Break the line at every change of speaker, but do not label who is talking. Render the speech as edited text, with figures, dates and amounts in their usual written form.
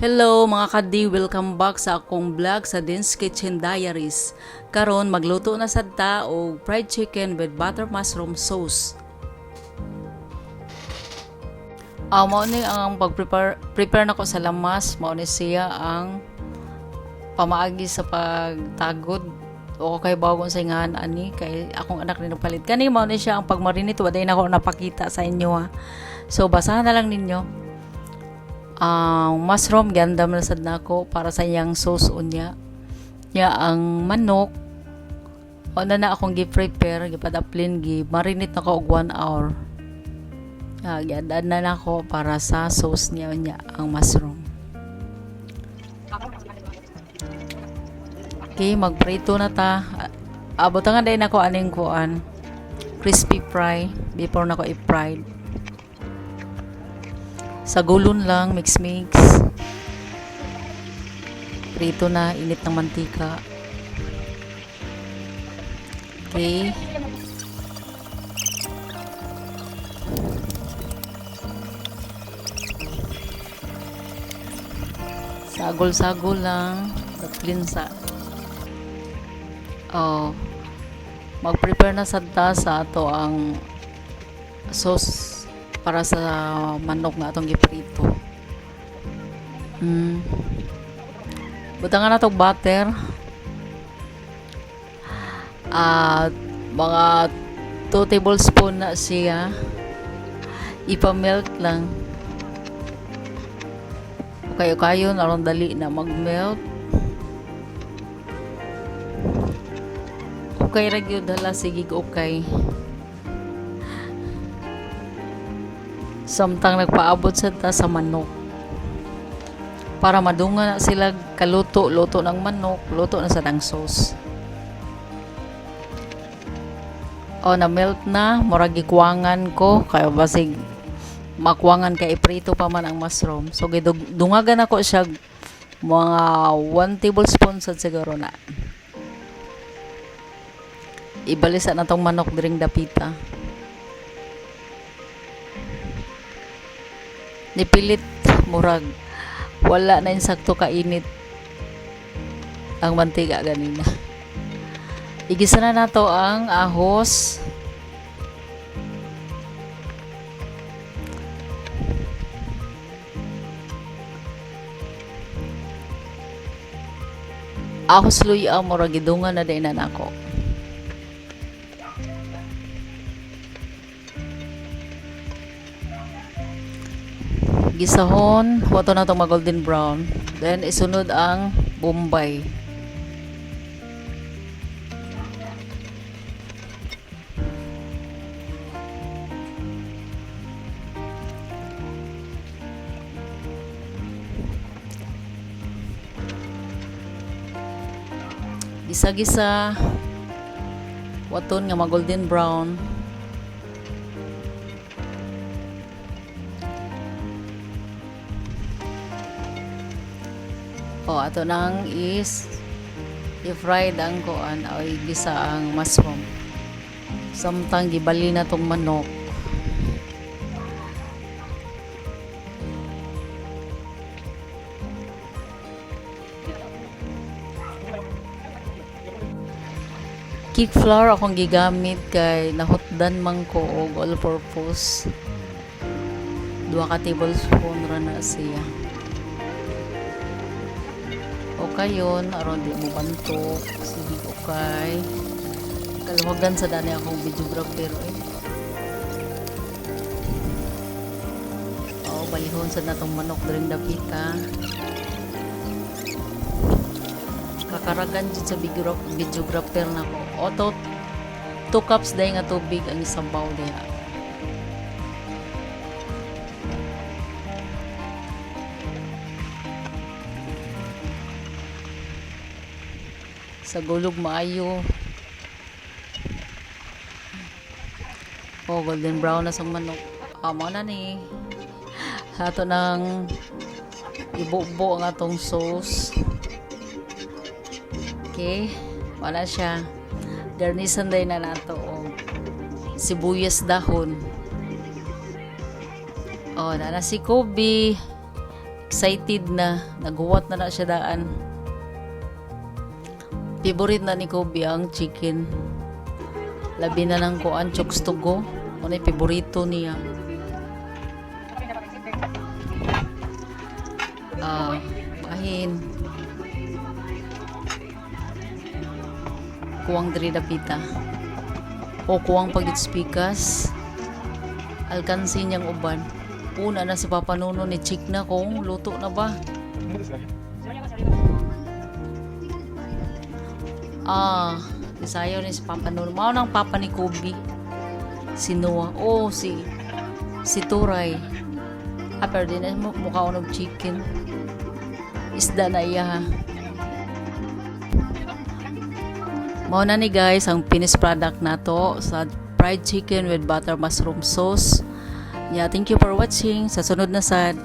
Hello mga kadi, welcome back sa akong vlog sa Din's Kitchen Diaries. Karon magluto na sad ta og fried chicken with butter mushroom sauce. Mao ni ang pag-prepare prepare nako sa lamas, mao ni siya ang pamaagi sa pagtagod o kay bawon sa ingahan ani kay akong anak ni nagpalit. Kani mao ni siya ang pagmarinate, wa day nako napakita sa inyo ha. So basahan na lang ninyo. Ang mushroom giandam na sad nako para sa iyang sauce unya. Nya ang manok o na na akong gi-prepare, gipadaplin, gi-marinate nako og 1 hour. Giadad na nako para sa sauce niya unya ang mushroom. Okay, magprito na ta. Butangan din ako aning kuan. Crispy fry before nako i-fried. Sa gulon lang, mix mix. Prito na, init ng mantika. Okay. Sagol-sagol lang. Daplin sa. Oh. Mag-prepare na sad ta sa ato ang sauce para sa manok nga atong giprito. Butangan na tog butter. At mga 2 tablespoon na siya. Ipa-melt lang. Okay, kayo aron dali na mag-melt. Okay ra gyud hala, sige okay. Samtang nagpaabot sa ta sa manok. Para madunga na sila kaluto, luto ng manok, luto na sa dang sauce. O na melt na, murag gikuwangan ko kay basig makuwangan kay iprito pa man ang mushroom. So gidungagan ako siya mga 1 tablespoon sad siguro na. Ibalisa na tong manok diring dapita. Nipilit murag wala na insakto kainit ang mantika ganina. Igisa na nato ang ahos. Ahos luya murag gidungan na din na nako. Gisahon, wato na itong mag golden brown. Then, isunod ang Bombay. Gisa-gisa, waton nga mag golden brown. O, ato nang is i-fried ang kuan o igisa ang mushroom. Samtang gibali na tong manok. Cake flour akong gigamit kay nahutdan man ko og all purpose. 2 ka tablespoon ra na siya. Okay yun, aron di mo bantok. Sige, okay. Kaluwagan sa dani akong videographer eh. Oh, balihon sa natong manok diring dapita. Kakaragan jud sa videographer nako. Oto 2 cups day nga tubig ang isabaw diha. Sa gulog maayo. Oh, golden brown na sa manok. Amo na ni. Ato nang ibubo ang atong sauce. Okay, wala siya. Garnisan day na nato og sibuyas dahon. Oh, na si Kobe. Excited na, naghuwat na na siya daan. Favorite na ni Kobe ang chicken. Labi na ng kuan, Chooks to Go. Ano yung favorito niya? Ah, bahin. Kuwang diri dapita. O kuwang pagitspikas. Alkansi niyang uban. Una na si Papa Nuno ni check na kung luto na ba. Ah, isayaw ni si Papa Nuno. Mao nang papa ni Kobe. Si Noah. Oh, si Turay. Ah, pero di na mukha og chicken. Isda na iya ha. Mao na ni guys ang finished product nato sa fried chicken with butter mushroom sauce. Yeah, thank you for watching. Sa sunod na sad.